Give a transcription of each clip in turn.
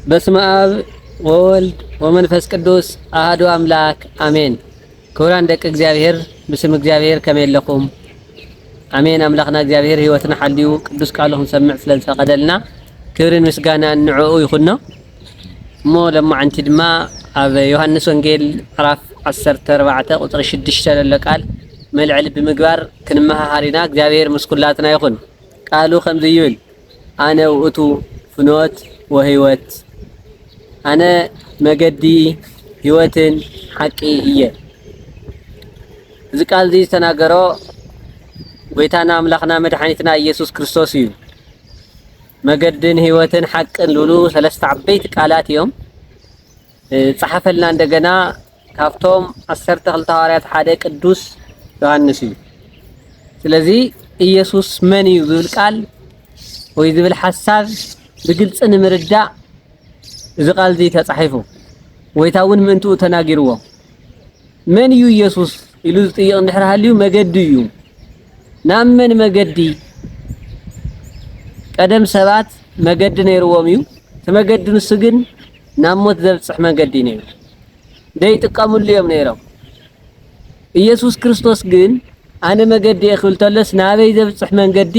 በስመ አብ ወወልድ ወመንፈስ ቅዱስ አሐዱ አምላክ አሜን። ክቡራን ደቂ እግዚኣብሔር፣ ብስም እግዚኣብሔር ከመይ ኣለኹም? ኣሜን። ኣምላኽና እግዚኣብሔር ህይወትና ሓልዩ ቅዱስ ቃሉ ክንሰምዕ ስለ ዝፈቐደልና ክብርን ምስጋናን ንዕኡ ይኹኖ። እሞ ለማዓንቲ ድማ ኣብ ዮሃንስ ወንጌል ምዕራፍ ዓሰርተ ኣርባዕተ ቁጽሪ ሽዱሽተ ዘሎ ቃል መልዕሊ ብምግባር ክንመሃሃር ኢና። እግዚኣብሔር ምስ ኩላትና ይኹን። ቃሉ ከምዚ ይብል፣ ኣነ ውእቱ ፍኖት ወህይወት፣ ኣነ መገዲ ህይወትን ሓቂ እየ። እዚ ቃል እዚ ዝተናገሮ ጎይታና ኣምላኽና መድሓኒትና ኢየሱስ ክርስቶስ እዩ። መገድን ህይወትን ሓቅን ዝብሉ ሰለስተ ዓበይቲ ቃላት እዮም። እ፣ ጸሓፈልና እንደገና ካብቶም ዓሰርተ ክልተ ሃዋርያት ሓደ ቅዱስ ዮሃንስ እዩ። ስለዚ ኢየሱስ መን እዩ ዝብል ቃል ወይ ዝብል ሓሳብ ብግልጺ ንምርዳእ እዚ ቃል እዚ ተጻሒፉ። ጎይታ እውን ምእንትኡ ተናጊርዎ። መን እዩ ኢየሱስ ኢሉ ዝጥይቕ እንድሕር ሃልዩ መገዲ እዩ። ናብ መን መገዲ? ቀደም ሰባት መገዲ ነይርዎም እዩ። እቲ መገዲ ንሱ ግን ናብ ሞት ዘብጽሕ መንገዲ እዩ ነይሩ። ዘይጥቀምሉ እዮም ነይሮም። ኢየሱስ ክርስቶስ ግን ኣነ መገዲ እየ ክብል ተሎስ ናበይ ዘብጽሕ መንገዲ?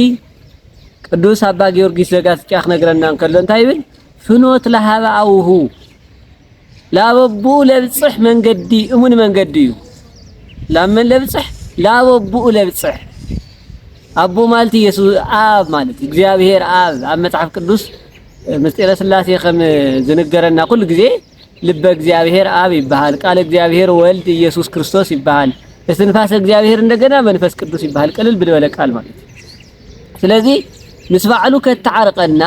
ቅዱስ ኣባ ጊዮርጊስ ዘጋስጫ ክነግረና እንከሎ እንታይ ይብል? ፍኖት ለሃበ ኣውሁ፣ ላበ ኣቦኡ ለብጽሕ መንገዲ፣ እሙን መንገዲ እዩ። ላብ መን ለብጽሕ? ላበ ኣቦኡ ለብጽሕ። ኣቦ ማለት ኢየሱስ ኣብ ማለት እግዚኣብሔር ኣብ ኣብ መጽሓፍ ቅዱስ ምስጢረ ሥላሴ ከም ዝንገረና ኩሉ ግዜ ልበ እግዚኣብሔር ኣብ ይበሃል፣ ቃለ እግዚኣብሔር ወልድ ኢየሱስ ክርስቶስ ይበሃል፣ እስትንፋሰ እግዚኣብሔር እንደገና መንፈስ ቅዱስ ይበሃል። ቅልል ብዝበለ ቃል ማለት እዩ። ስለዚ ምስ ባዕሉ ከተዓርቀና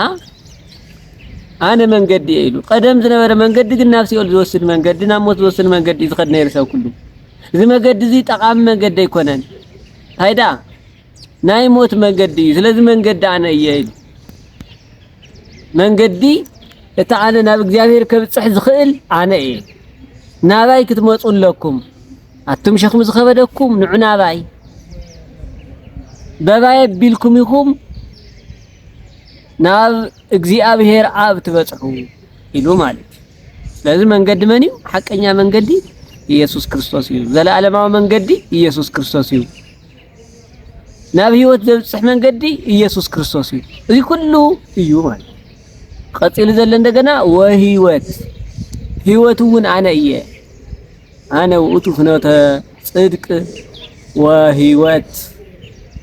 ኣነ መንገዲ እየ ኢሉ። ቀደም ዝነበረ መንገዲ ግን ናብ ሲኦል ዝወስድ መንገዲ፣ ናብ ሞት ዝወስድ መንገዲ እዩ ዝኸድ ነይሩ ሰብ ኩሉ። እዚ መገዲ እዚ ጠቓሚ መንገዲ ኣይኮነን። እንታይ ደኣ? ናይ ሞት መንገዲ እዩ። ስለዚ መንገዲ ኣነ እየ ኢሉ። መንገዲ እቲ ኣነ ናብ እግዚኣብሔር ከብጽሕ ዝኽእል ኣነ እየ። ናባይ ክትመጹ ኣለኩም። ኣቱም ሸኽሚ ዝኸበደኩም ንዑ ናባይ። በባይ ኣቢልኩም ኢኹም ናብ እግዚኣብሔር ኣብ ትበጽሑ ኢሉ ማለት እዩ። ስለዚ መንገዲ መን እዩ? ሓቀኛ መንገዲ ኢየሱስ ክርስቶስ እዩ። ዘለዓለማዊ መንገዲ ኢየሱስ ክርስቶስ እዩ። ናብ ህይወት ዘብጽሕ መንገዲ ኢየሱስ ክርስቶስ እዩ። እዚ ኩሉ እዩ ማለት እዩ። ቀጺሉ ዘሎ እንደገና ወህይወት፣ ህይወት እውን ኣነ እየ። ኣነ ውእቱ ፍኖተ ጽድቅ ወህይወት፣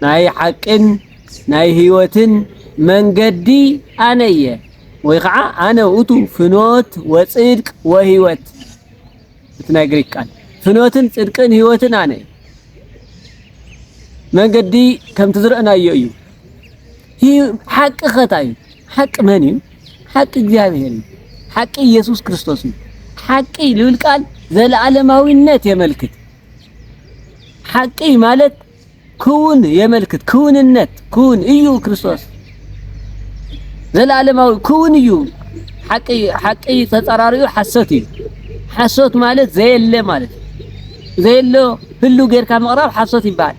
ናይ ሓቅን ናይ ህይወትን መንገዲ ኣነ እየ። ወይ ኸዓ ኣነ ውእቱ ፍኖት ወጽድቅ ወህይወት። እቲ ናይ ግሪክ ቃል ፍኖትን ጽድቅን ህይወትን ኣነ እየ። መንገዲ ከምቲ ዝረእናዮ እዩ። ሂ-፣ ሓቂ ኸታ እዩ። ሓቂ መን እዩ? ሓቂ እግዚኣብሔር እዩ። ሓቂ ኢየሱስ ክርስቶስ እዩ። ሓቂ ልብል ቃል ዘለዓለማዊነት የመልክት። ሓቂ ማለት ክውን የመልክት። ክውንነት፣ ክውን እዩ ክርስቶስ። ዘለዓለማዊ ክውን እዩ። ሓቂ፣ ሓቂ ተጸራሪኡ ሓሶት እዩ። ሓሶት ማለት ዘየለ ማለት እዩ። ዘየለ ህሉ ጌርካ ምቕራብ ሓሶት ይበሃል።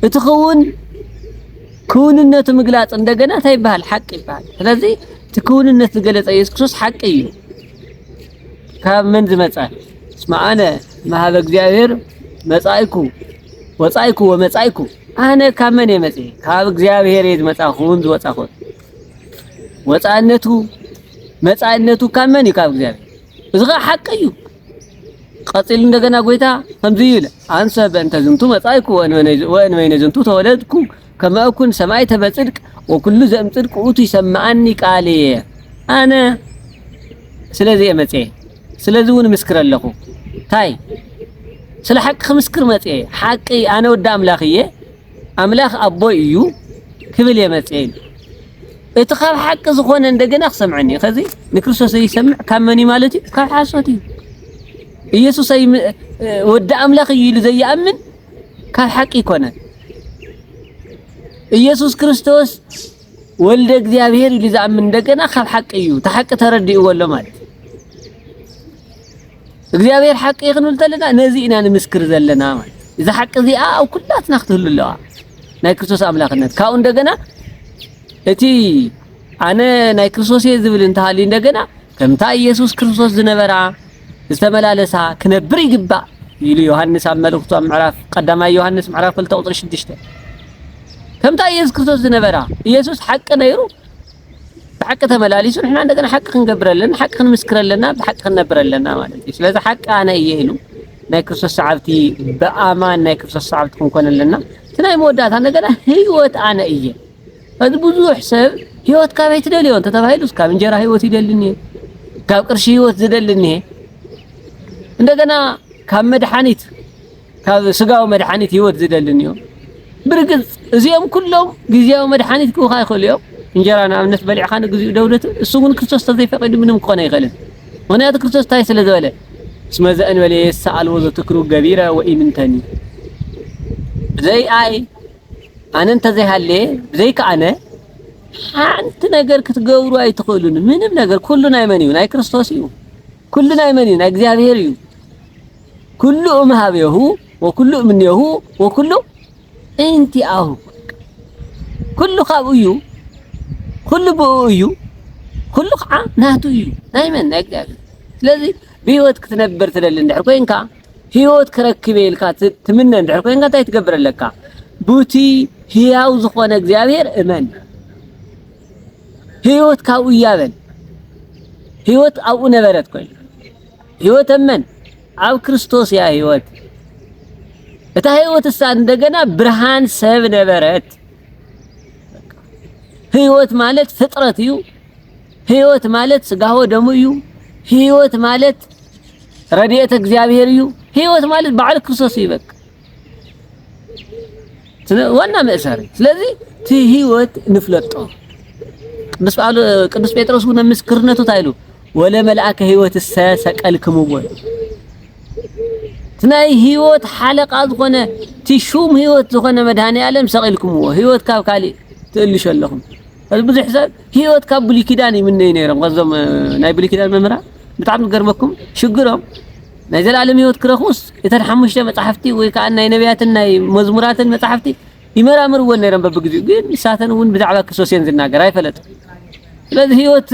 እቲ ክውን፣ ክውንነቱ ምግላጽ እንደገና እንታይ ይበሃል? ሓቂ ይበሃል። ስለዚ እቲ ክውንነት ዝገለጸ ኢየሱስ ክርስቶስ ሓቂ እዩ። ካብ መን ዝመጸ? እስመ ኣነ መሃበ እግዚኣብሔር መጻእኩ፣ ወጻእኩ ወመጻእኩ። ኣነ ካብ መን እየ መጽየ? ካብ እግዚኣብሔር እየ ዝመጻኹን ዝወጻኹን። ወጻእነቱ፣ መጻእነቱ ካብ መን እዩ? ካብ እግዚኣብሔር። እዚ ኸዓ ሓቂ እዩ። ቀጺሉ እንደገና ጎይታ ከምዚ ይብል፣ "ኣንሰ በእንተ ዝንቱ መጻእኩ ወእንበይነ፣ ወእንበይነ ዝንቱ ተወለድኩ፣ ከመ እኩን ሰማዕተ በጽድቅ፣ ወኩሉ ዘእምጽድቅ ውእቱ ይሰምዓኒ ቃልየ።" ኣነ ስለዚ እየ መጽየ። ስለዚ እውን ምስክር ኣለኹ። እንታይ? ስለ ሓቂ ክምስክር መጽየ። ሓቂ ኣነ ወዲ ኣምላኽ እየ፣ ኣምላኽ ኣቦይ እዩ ክብል እየ መጽየ ኢሉ። እቲ ካብ ሓቂ ዝኾነ እንደገና ክሰምዐኒ እዩ። ከዚ ንክርስቶስ ዘይሰምዕ ካብ መን እዩ ማለት እዩ? ካብ ሓሶት እዩ። ኢየሱስ ኣይ-፣ ወዲ ኣምላኽ እዩ ኢሉ ዘይኣምን ካብ ሓቂ ይኮነን። ኢየሱስ ክርስቶስ ወልደ እግዚኣብሔር ኢሉ ዝኣምን እንደገና ካብ ሓቂ እዩ። እቲ ሓቂ ተረዲእዎ ኣሎ ማለት እዩ። እግዚኣብሔር ሓቂ እዩ ክንብል ተለና ነዚ ኢና ንምስክር ዘለና ማለት እዩ። እዛ ሓቂ እዚኣ ኣብ ኩላትና ክትህሉ ኣለዋ። ናይ ክርስቶስ ኣምላኽነት። ካብኡ እንደገና እቲ ኣነ ናይ ክርስቶስ እየ ዝብል እንተሃልዩ እንደገና ከምታ ኢየሱስ ክርስቶስ ዝነበራ ዝተመላለሳ ክነብር ይግባእ ኢሉ ዮሃንስ ኣብ መልእኽቱ ኣብ ምዕራፍ ቀዳማይ ዮሃንስ ምዕራፍ ክልተ ቁጽሪ ሽዱሽተ። ከምታ ኢየሱስ ክርስቶስ ዝነበራ፣ ኢየሱስ ሓቂ ነይሩ፣ ብሓቂ ተመላሊሱ፣ ንሕና እንደገና ሓቂ ክንገብር ኣለና፣ ሓቂ ክንምስክር ኣለና፣ ብሓቂ ክንነብር ኣለና ማለት እዩ። ስለዚ ሓቂ ኣነ እየ ኢሉ ናይ ክርስቶስ ሰዓብቲ፣ ብኣማን ናይ ክርስቶስ ሰዓብቲ ክንኮን ኣለና። እቲ ናይ መወዳእታ እንደገና ህይወት ኣነ እየ። እዚ ብዙሕ ሰብ ህይወት ካበይ ትደልዮ እንተተባሂሉስ ካብ እንጀራ ህይወት ይደልኒ እየ፣ ካብ ቅርሺ ህይወት ዝደልኒ እየ፣ እንደገና ካብ መድሓኒት፣ ካብ ስጋዊ መድሓኒት ህይወት ዝደልኒ እዮ። ብርግጽ እዚኦም ኩሎም ግዝያዊ መድሓኒት ክህቡኻ ይኽእሉ እዮም። እንጀራ ንኣብነት በሊዕኻ ንግዚኡ ደውለት፣ እሱ እውን ክርስቶስ ተዘይፈቂዱ ምንም ክኾን ኣይኽእልን። ምኽንያቱ ክርስቶስ እንታይ ስለ ዝበለ? እስመ ዘእንበለ የሰኣልዎ ዘትክሩ ገቢረ ወኢምንተኒ። ብዘይ ኣይ ኣነ እንተዘይሃለየ፣ ብዘይካ ኣነ ሓንቲ ነገር ክትገብሩ ኣይትኽእሉን። ምንም ነገር፣ ኩሉ ናይ መን እዩ? ናይ ክርስቶስ እዩ። ኩሉ ናይ መን እዩ? ናይ እግዚኣብሔር እዩ። ኩሉ እምሃቤሁ ወኩሉ እምኔሁ ወኩሉ እንቲኣሁ። ኩሉ ካብኡ እዩ፣ ኩሉ ብኡ እዩ፣ ኩሉ ከዓ ናቱ እዩ። ናይ መን? ናይ እግዚኣብሔር። ስለዚ ብህይወት ክትነብር ትደሊ እንድሕር ኮይንካ፣ ህይወት ክረክብ እየ ኢልካ ት-፣ ትምነ እንድሕር ኮይንካ እንታይ ትገብር ኣለካ? ቡቲ ህያው ዝኾነ እግዚኣብሔር እመን። ህይወት ካብኡ እያ በል። ህይወት ኣብኡ ነበረት ኮይና። ህይወት እመን። ኣብ ክርስቶስ እያ ህይወት። እታ ህይወት እሳ እንደገና ብርሃን ሰብ ነበረት። ህይወት ማለት ፍጥረት እዩ። ህይወት ማለት ስጋሆ ደሙ እዩ። ህይወት ማለት ረድኤት እግዚኣብሔር እዩ። ህይወት ማለት በዓል ክርስቶስ እዩ። በቃ። ስለ-፣ ዋና መእሰሪ። ስለዚ እቲ ህይወት ንፍለጦ። ቅዱስ ጳውሎ-፣ ቅዱስ ጴጥሮስ እውን ኣብ ምስክርነቱ እንታይ ኢሉ? "ወለ መልኣከ ህይወት እሰ ሰቀልክምዎ." እቲ ናይ ህይወት ሓለቓ ዝኾነ፣ እቲ ሹም ህይወት ዝኾነ መድኃኔ ዓለም ሰቒልክምዎ። ህይወት ካብ ካሊእ ትእልሹ ኣለኹም። እዚ ብዙሕ ሰብ ህይወት ካብ ብሉይ ኪዳን ይምነዩ ነይሮም። ከዞም፣ እ፣ ናይ ብሉይ ኪዳን መምህራን ብጣዕሚ ዝገርመኩም ሽግሮም ናይ ዘላለም ህይወት ክረኽቡስ እተን ሓሙሽተ መጻሕፍቲ ወይ ከዓ ናይ ነቢያትን ናይ መዝሙራትን መጻሕፍቲ ይመራምርወን ነይሮም በብግዜኡ። ግን ንሳተን እውን ብዛዕባ ክርስቶስ እየን ዝናገር፣ ኣይፈለጡ። ስለዚ ህይወት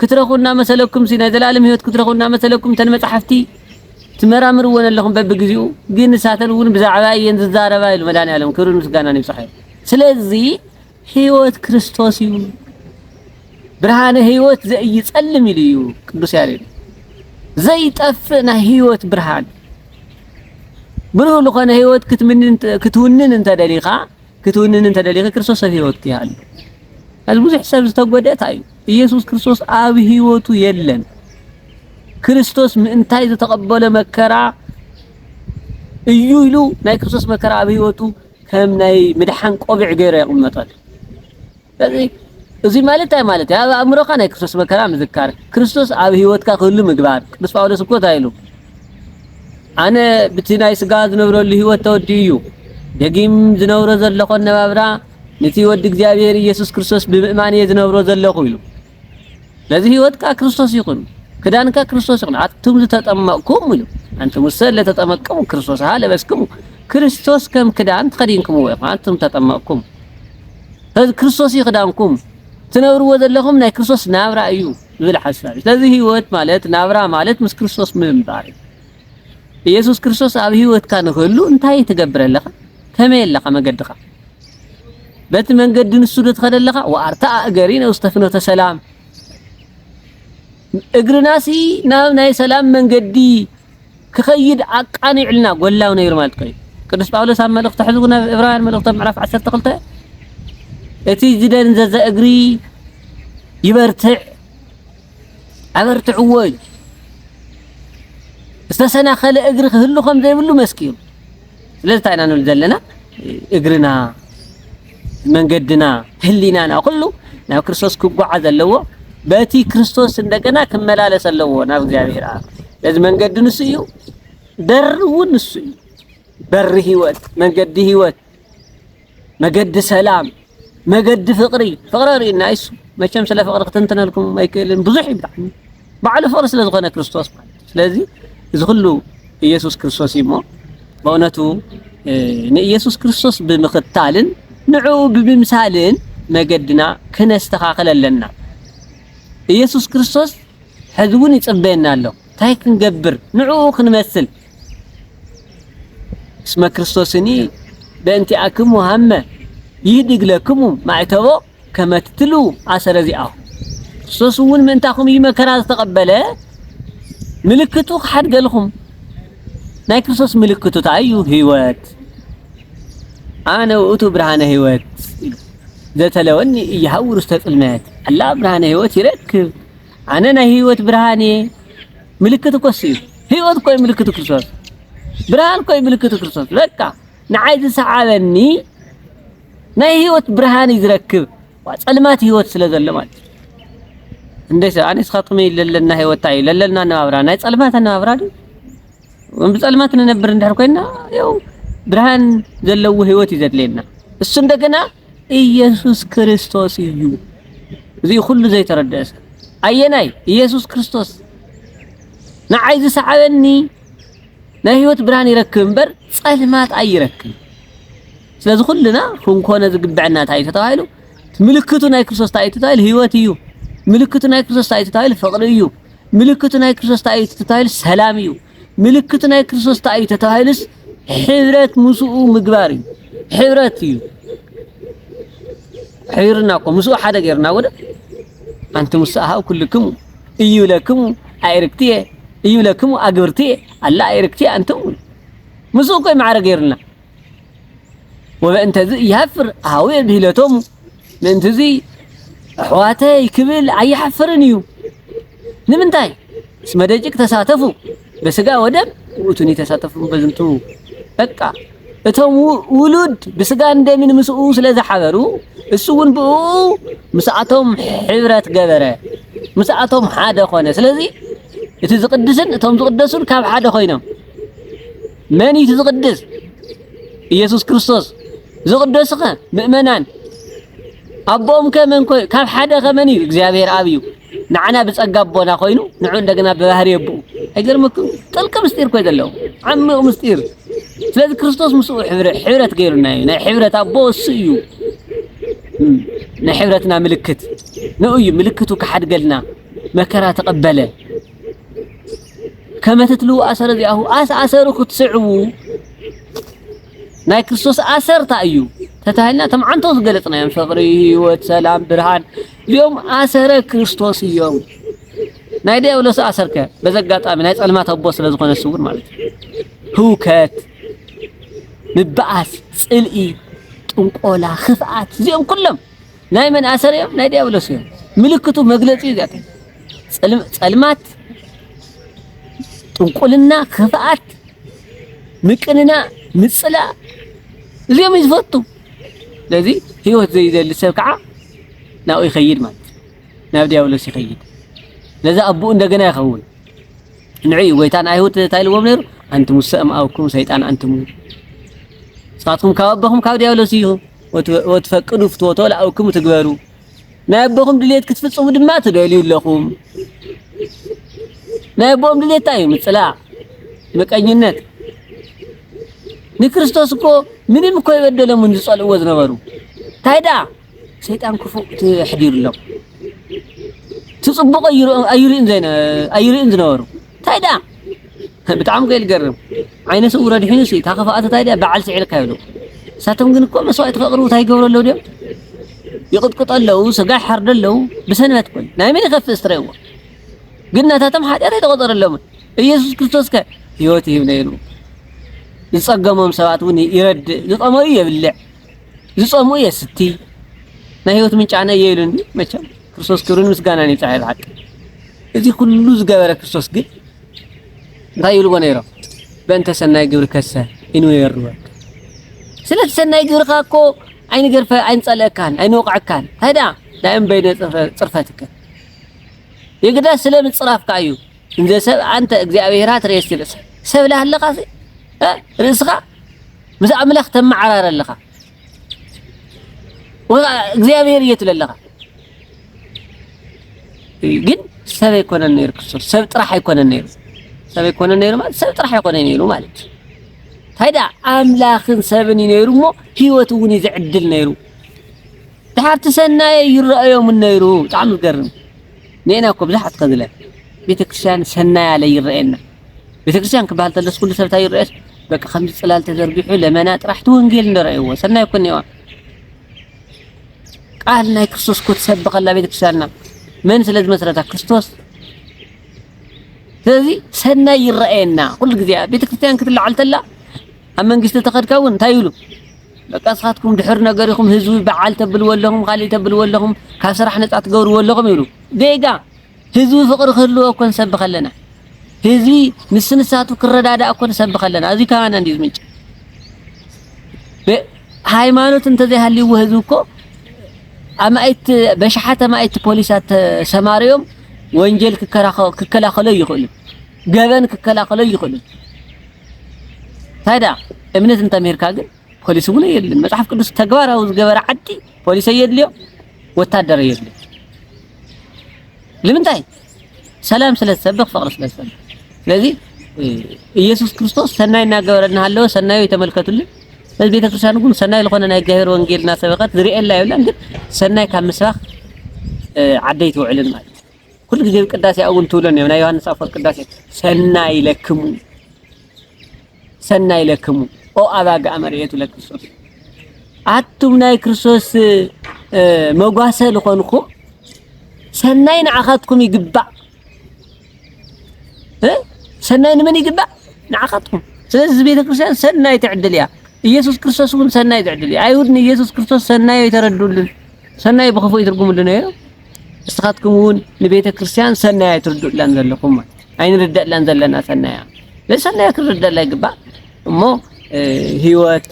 ክትረኽቡ እናመሰለኩም ሲ፣ ናይ ዘላለም ህይወት ክትረኽቡ እናመሰለኩም እተን መጻሕፍቲ ትመራምርወን ኣለኹም በብግዜኡ። ግን ንሳተን እውን ብዛዕባ እየን ዝዛረባ ኢሉ መድኃኔዓለም ክብርን ምስጋናን ይብጽሖ። ስለዚ ህይወት ክርስቶስ እዩ። ብርሃነ ህይወት ዘይጸልም ኢሉ እዩ ቅዱስ ያሬድ። ዘይጠፍእ ናይ ህይወት ብርሃን። ብሩህ ዝኾነ ህይወት ክትምንን-፣ ክትውንን እንተደሊኻ፣ ክትውንን እንተደሊኺ ክርስቶስ ኣብ ህይወትኪ ይሃሉ። ኣብዚ ብዙሕ ሰብ ዝተጎድአ እንታይ እዩ? ኢየሱስ ክርስቶስ ኣብ ህይወቱ የለን። ክርስቶስ ምእንታይ ዝተቐበሎ መከራ እዩ ኢሉ ናይ ክርስቶስ መከራ ኣብ ህይወቱ ከም ናይ ምድሓን ቆቢዕ ገይሩ የቕመጠሉ። ስለዚ እዚ ማለት እንታይ ማለት እዩ? ኣብ ኣእምሮኻ ናይ ክርስቶስ መከራ ምዝካር፣ ክርስቶስ ኣብ ህይወትካ ክህሉ ምግባር። ቅዱስ ጳውሎስ እኮ እንታይ ኢሉ? "ኣነ ብቲ ናይ ስጋ ዝነብረሉ ህይወት ተወዲኡ እዩ። ደጊም ዝነብሮ ዘለኹ ኣነባብራ ነቲ ወዲ እግዚኣብሔር ኢየሱስ ክርስቶስ ብምእማን እየ ዝነብሮ ዘለኹ" ኢሉ። ስለዚ ህይወትካ ክርስቶስ ይኹን፣ ክዳንካ ክርስቶስ ይኹን። ኣንቱም ዝተጠመቅኩም ኢሉ፣ ኣንቱም እሰ ለተጠመቅኩም ክርስቶስ ለበስኩም። ክርስቶስ ከም ክዳን ተኸዲንኩምዎ ኢኹም፣ ኣንቱም ተጠመቅኩም። ስለዚ ክርስቶስ እዩ ክዳንኩም። ትነብርዎ ዘለኹም ናይ ክርስቶስ ናብራ እዩ ዝብል ሓሳብ እዩ። ስለዚ ህይወት ማለት፣ ናብራ ማለት ምስ ክርስቶስ ምንባር እዩ። ኢየሱስ ክርስቶስ ኣብ ህይወትካ ንክህሉ እንታይ ትገብር ኣለኻ? ከመይ ኣለኻ መገድኻ? በቲ መንገዲ ንሱ ዶ ትኸደ ኣለኻ? "ወኣርትዓ እገሪነ ውስተ ፍኖተ ሰላም"። እግርናሲ ናብ ናይ ሰላም መንገዲ ክኸይድ ኣቃኒዕልና ጎላው ነይሩ ማለት እዩ። ቅዱስ ጳውሎስ ኣብ መልእኽቱ ሕዚ እውን ኣብ ዕብራውያን መልእኽቱ ኣብ ምዕራፍ ዓሰርተ ክልተ፣ "እቲ ዝደንዘዘ እግሪ ይበርትዕ፣ ኣበርትዕዎ" ኢሉ። ዝተሰናኸለ እግሪ ክህሉ ከም ዘይብሉ መስኪሩ። ስለዚ እንታይ ኢና ንብል ዘለና? እግርና፣ መንገድና፣ ህሊናና ኩሉ ናብ ክርስቶስ ክጓዓዝ ኣለዎ። በቲ ክርስቶስ እንደገና ክመላለስ ኣለዎ ናብ እግዚኣብሔር ኣብ። ስለዚ መንገዲ ንሱ እዩ፣ በሪ እውን ንሱ እዩ። በሪ ህይወት፣ መንገዲ ህይወት፣ መገዲ ሰላም፣ መገዲ ፍቕሪ፣ ፍቕሪ ኣርእዩና እሱ። መቸም ስለ ፍቕሪ ክትንትነልኩም ኣይክእልን፣ ብዙሕ እዩ ብጣዕሚ። ባዕሉ ፍቕሪ ስለ ዝኾነ ክርስቶስ ማለት እዩ። ስለዚ እዚ ኩሉ ኢየሱስ ክርስቶስ እዩ እሞ፣ ብእውነቱ፣ እ፣ ንኢየሱስ ክርስቶስ ብምኽታልን ንዕኡ ብምምሳልን መገድና ክነስተኻኽል ኣለና። ኢየሱስ ክርስቶስ ሕዚ እውን ይጽበየና ኣሎ። እንታይ ክንገብር? ንዕኡ ክንመስል። እስመ ክርስቶስኒ በእንቲኣክሙ ሃመ ይህድግ ለክሙ ማዕተቦ ከመ ትትሉ ኣሰረ ዚኣሁ። ክርስቶስ እውን ምእንታኹም እዩ መከራ ዝተቐበለ፣ ምልክቱ ክሓድገልኹም። ናይ ክርስቶስ ምልክቱ እንታይ እዩ? ህይወት። ኣነ ውእቱ ብርሃነ ህይወት። ዘተለወኒ እየሃውር ውስተ ጽልመት። ኣላ ብርሃነ ህይወት ይረክብ። ኣነ ናይ ህይወት ብርሃን እየ። ምልክት እኮ እሱ እዩ። ህይወት እኮ እዩ ምልክቱ ክርስቶስ። ብርሃን እኮ እዩ ምልክቱ ክርስቶስ። በቃ ንዓይ ዝሰዓበኒ ናይ ህይወት ብርሃን እዩ ዝረክብ። ዋ፣ ጸልማት ህይወት ስለ ዘሎ ማለት እዩ። እንደ ሰብ፣ ኣነ ንስኻትኩም እዩ ለለና ህይወት እንታይ እዩ? ለለና ኣነባብራ ናይ ጸልማት ኣነባብራ ድዩ? ብጸልማት ንነብር እንድሕር ኮይና፣ ያው ብርሃን ዘለዎ ህይወት እዩ ዘድልየና። እሱ እንደገና ኢየሱስ ክርስቶስ እዩ። እዚ ኩሉ ዘይተረድአ ሰብ። ኣየናይ? ኢየሱስ ክርስቶስ። ንዓይ ዝሰዓበኒ ናይ ህይወት ብርሃን ይረክብ እምበር ጸልማት ኣይረክብ። ስለዚ ኩልና ክንኮነ ዝግብዐና እንታይ እዩ ተባሂሉ? ምልክቱ ናይ ክርስቶስ እንታይ እዩ ተባሂሉ? ህይወት እዩ። ምልክቱ ናይ ክርስቶስ እንታይ እዩ ተባሂሉ? ፍቕሪ እዩ። ምልክቱ ናይ ክርስቶስ እንታይ እዩ ተባሂሉ? ሰላም እዩ። ምልክቱ ናይ ክርስቶስ እንታይ እዩ ተባሂሉስ? ሕብረት ምስኡ ምግባር እዩ። ሕብረት እዩ። ሕብርና እኮ ምስኡ ሓደ ገይርና ወደ ኣንትሙሰ ኣሃው ኩልክሙ እዩ ለክሙ ኣእርክትየ እዩ ለክሙ ኣግብርትየ ኣላ ኣእርክትየ ኣንትሙ። ምስኡ እኮ እዩ ማዕረ ገይርና። ወበእንተዚ ይሃፍር ኣሃውየ ብሂለቶሙ። ምእንትዚ ኣሕዋተይ ክብል ኣይሓፍርን እዩ። ንምንታይ? እስመ ደቂቅ ተሳተፉ በስጋ ወደም ውእቱኒ ተሳተፉ በዝንቱ። በቃ እቶም ው-፣ ውሉድ ብስጋን ደምን ምስኡ ስለ ዝሓበሩ፣ እሱ እውን ብኡ ምስኣቶም ሕብረት ገበረ፣ ምስኣቶም ሓደ ኾነ። ስለዚ እቲ ዝቕድስን እቶም ዝቕደሱን ካብ ሓደ ኮይኖም። መን እዩ እቲ ዝቕድስ? ኢየሱስ ክርስቶስ። ዝቕደሱኸ ምእመናን። ኣቦኦም ከ መን ኮ-፣ ካብ ሓደ ከ መን እዩ? እግዚኣብሔር ኣብ እዩ። ንዓና ብጸጋ ኣቦና ኮይኑ፣ ንዑ እንደገና ብባህሪ ኣቦኡ። ኣይገርመኩም? ጥልቂ ምስጢር ኮይ ዘለዎ። ዓሚቕ ምስጢር። ስለዚ ክርስቶስ ምስኡ ሕብረ-፣ ሕብረት ገይሩና እዩ። ናይ ሕብረት ኣቦ እሱ እዩ። እም፣ ናይ ሕብረትና ምልክት። ንኡ እዩ ምልክቱ ክሓድገልና። መከራ ተቐበለ። ከመ ትትልዉ ኣሰረ ዚኣሁ፣ ኣስ-፣ ኣሰሩ ክትስዕቡ ናይ ክርስቶስ ኣሰር እንታይ እዩ ተታሂልና፣ እቶም ዓንተው ዝገለጽናዮም ፍቕሪ፣ ህይወት፣ ሰላም፣ ብርሃን፣ እዚኦም ኣሰረ ክርስቶስ እዮም። ናይ ዲያብሎስ ኣሰር ከ በዚ ኣጋጣሚ ናይ ጸልማት ኣቦ ስለ ዝኾነ ስውር ማለት እዩ። ህውከት፣ ምብኣስ፣ ጽልኢ፣ ጥንቆላ፣ ክፍኣት፣ እዚኦም ኩሎም ናይ መን ኣሰር እዮም? ናይ ዲያብሎስ እዮም። ምልክቱ መግለጺ እዩ። እዚኣቶም ጸልም-፣ ጸልማት፣ ጥንቁልና፣ ክፍኣት፣ ምቅንና፣ ምጽላእ፣ እዚኦም እዩ ዝፈቱ። ስለዚ ህይወት ዘይደሊ ሰብ ከዓ ናብኡ ይኸይድ ማለት እዩ። ናብ ዲያብሎስ ይኸይድ። ነዚ ኣቦኡ እንደገና ይኸውን። ንዕኡ ጎይታ ንኣይሁድ እንታይ ኢልዎም ነይሩ? ኣንትሙሰ እምኣውኩም ሰይጣን ኣንትሙ። ንስኻትኩም ካብ ኣቦኹም ካብ ዲያብሎስ ኢኹም። ወት-፣ ወትፈቅዱ ፍትወቶ ለኣውክሙ ትግበሩ። ናይ ኣቦኹም ድሌት ክትፍጽሙ ድማ ትደልዩ ኣለኹም። ናይ ኣቦኦም ድሌት እንታይ እዩ? ምጽላእ፣ ምቀኝነት። ንክርስቶስ እኮ ምንም እኮ የበደሎምን ዝጸልእዎ ዝነበሩ። እንታይ ደኣ? ሰይጣን ክፉእ ተሕዲሩሎም። እቲ ጽቡቕ ኣይር-፣ ኣይርእን ዘይነ-፣ ኣይርእን ዝነበሩ። እንታይ ደኣ? ብጣዕሚ እኮ እዩ ዝገርም። ዓይነ ስውር ኣድሒኑሲ፣ እታ ክፍኣት እንታይ ደኣ? በዓል ስዒርካ ይብሉ። ንሳቶም ግን እኮ መስዋእቲ ከቕርቡ እንታይ ይገብሩ ኣለዉ ድዮም? ይቕጥቅጡ ኣለዉ፣ ስጋ ይሓርዱ ኣለዉ። ብሰንበት እኮ እዩ። ናይ መን ይኸፍእስ ትርእይዎ? ግን ናታቶም ሓጢኣት ኣይተቖጸረሎምን። ኢየሱስ ክርስቶስ ከ ህይወት ይህብ ነይሩ። ዝጸገሞም ሰባት እውን ይረድእ፣ ዝጠመዩ የብልዕ፣ ዝጸምኡ የስቲ፣ ናይ ህይወት ምንጪ ኣነ እየ ኢሉ እንዲ። መቸም ክርስቶስ ክብርን ምስጋናን ይብጻሕ ብሓቂ። እዚ ኩሉ ዝገበረ ክርስቶስ ግን እንታይ ይብልዎ ነይሮም? በእንተ ሰናይ ግብርከሰ ኢኑ የርወክ። ስለቲ ሰናይ ግብርካ እኮ ኣይንገርፈ-፣ ኣይንጸልአካን፣ ኣይንወቕዐካን። እንታይ ደኣ? ዳእም በይነ ጽርፈ-፣ ጽርፈትከ። የግዳ ስለ ምጽራፍካ እዩ። እንዘ ሰብ ኣንተ እግዚኣብሔራ ትሬሲ ርእሰ። ሰብ ላህለኻሲ፣ እ፣ ርእስኻ ምስ ኣምላኽ ተመዓራረ ኣለኻ። ወ-፣ እግዚኣብሔር እየ ትብል ኣለኻ። ግን ሰብ ኣይኮነን ነይሩ ክርስቶስ። ሰብ ጥራሕ ኣይኮነን ነይሩ። ሰብ ኣይኮነን ነይሩ ማለት ሰብ ጥራሕ ኣይኮነን ነይሩ ማለት እዩ። እንታይ ደኣ ኣምላኽን ሰብን እዩ ነይሩ እሞ ህይወት እውን እዩ ዝዕድል ነይሩ። ድሓር እቲ ሰናየ ይረኣዮምን ነይሩ። ብጣዕሚ ዝገርም። ኔና እኮ ብዙሓት ከዝለ። ቤተክርስትያን ሰናይ ኣለ ይረኣየና። ቤተክርስትያን ክበሃል ተለስ ኩሉ ሰብ እንታይ ይረኣየስ? በቃ ከምዚ ጽላል ተዘርጊሑ ለመና ጥራሕ እቲ ወንጌል እንደረኣይዎ ሰናይ እኮ እኒዋ። ቃል ናይ ክርስቶስ እኮ ትሰብኸላ ቤተክርስትያንና። መን ስለ ዝመስረታ? ክርስቶስ። ስለዚ ሰናይ ይረኣየና ኩሉ ግዜ። ቤተክርስትያን ክትለዓል ተላ ኣብ መንግስቲ ተኸድካ እውን እንታይ ይብሉ? በቃ ንስኻትኩም ድሕር ነገር ኢኹም፣ ህዝቢ በዓል ተብልዎ ኣለኹም፣ ካልእ ተብልዎ ኣለኹም፣ ካብ ስራሕ ነጻ ትገብርዎ ኣለኹም ይብሉ። ጌጋ። ህዝቢ ፍቕሪ ክህልዎ እኮ ንሰብኽ ኣለና። ህዝቢ ምስ ንሳቱ ክረዳዳእ እኮ ንሰብኽ ኣለና። እዚ ካባና እንድዩ ዝምንጭ። በ-፣ ሃይማኖት እንተዘይሃልይዎ ህዝቢ እኮ ኣማኢት፣ በሽሓት ኣማኢት ፖሊሳት ተሰማርዮም ወንጀል ክከራኸ-፣ ክከላኸሎ ይኽእሉ፣ ገበን ክከላኸሎ ይኽእሉ። እንታይ ደኣ እምነት እንተምህርካ ግን ፖሊስ እውን የድልን። መጽሓፍ ቅዱስ ተግባራዊ ዝገበረ ዓዲ ፖሊስ የድልዮ፣ ወታደር የድልዮ። ንምንታይ? ሰላም ስለ ዝሰብኽ፣ ፍቕሪ ስለ ዝሰብኽ። ስለዚ፣ እ፣ ኢየሱስ ክርስቶስ ሰናይ እናገበረ እናሃለወ ሰናዩ የተመልከቱልን። ስለዚ ቤተክርስትያን እውን ሰናይ ዝኾነ ናይ እግዚኣብሔር ወንጌል እናሰበኸት ዝርእየላ የብላን፣ ግን ሰናይ ካብ ምስባኽ፣ እ፣ ዓደይ ትውዕልን ማለት እዩ። ኩሉ ግዜ ቅዳሴ እውን ትብሎን እዮም፣ ናይ ዮሃንስ ኣፈወርቅ ቅዳሴ፣ "ሰናይ ለክሙ፣ ሰናይ ለክሙ፣ ኦ ኣባግዕ መርኤቱ ለክርስቶስ።" ኣቱም ናይ ክርስቶስ፣ እ፣ መጓሰ ዝኾንኩም፣ ሰናይ ንዓኻትኩም ይግባእ። እ? ሰናይ ንመን ይግባእ? ንዓኻትኩም። ስለዚ እዚ ቤተክርስትያን ሰናይ ትዕድል እያ። ኢየሱስ ክርስቶስ እውን ሰናይ ትዕድል እያ። ኣይሁድ ንኢየሱስ ክርስቶስ ሰናይ ኣይተረዱልን። ሰናይ ብኽፉእ ይትርጉምሉ ነይሩ። ንስኻትኩም እውን ንቤተክርስትያን ሰናይ ኣይትርድኡላን ዘለኹም ማለት። ኣይንርደእላን ዘለና ሰናያ። ለሰናያ ክንርደእላ ይግባእ። እሞ፣ እ፣ ህይወት፣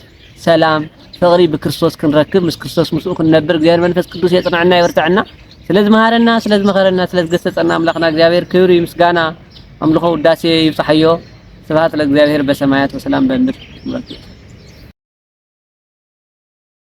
ሰላም፣ ፍቕሪ ብክርስቶስ ክንረክብ፣ ምስ ክርስቶስ ምስኡ ክንነብር እግዚኣብሔር መንፈስ ቅዱስ የጽንዐና፣ የበርትዐና። ስለ ዝመሃረና፣ ስለ ዝመኸረና፣ ስለ ዝገሰጸና ኣምላኽና እግዚኣብሔር ክብሪ ምስጋና፣ ኣምልኾ ውዳሴ ይብጽሓዮ። ስብሐት ለእግዚኣብሔር በሰማያት ወሰላም በምድር።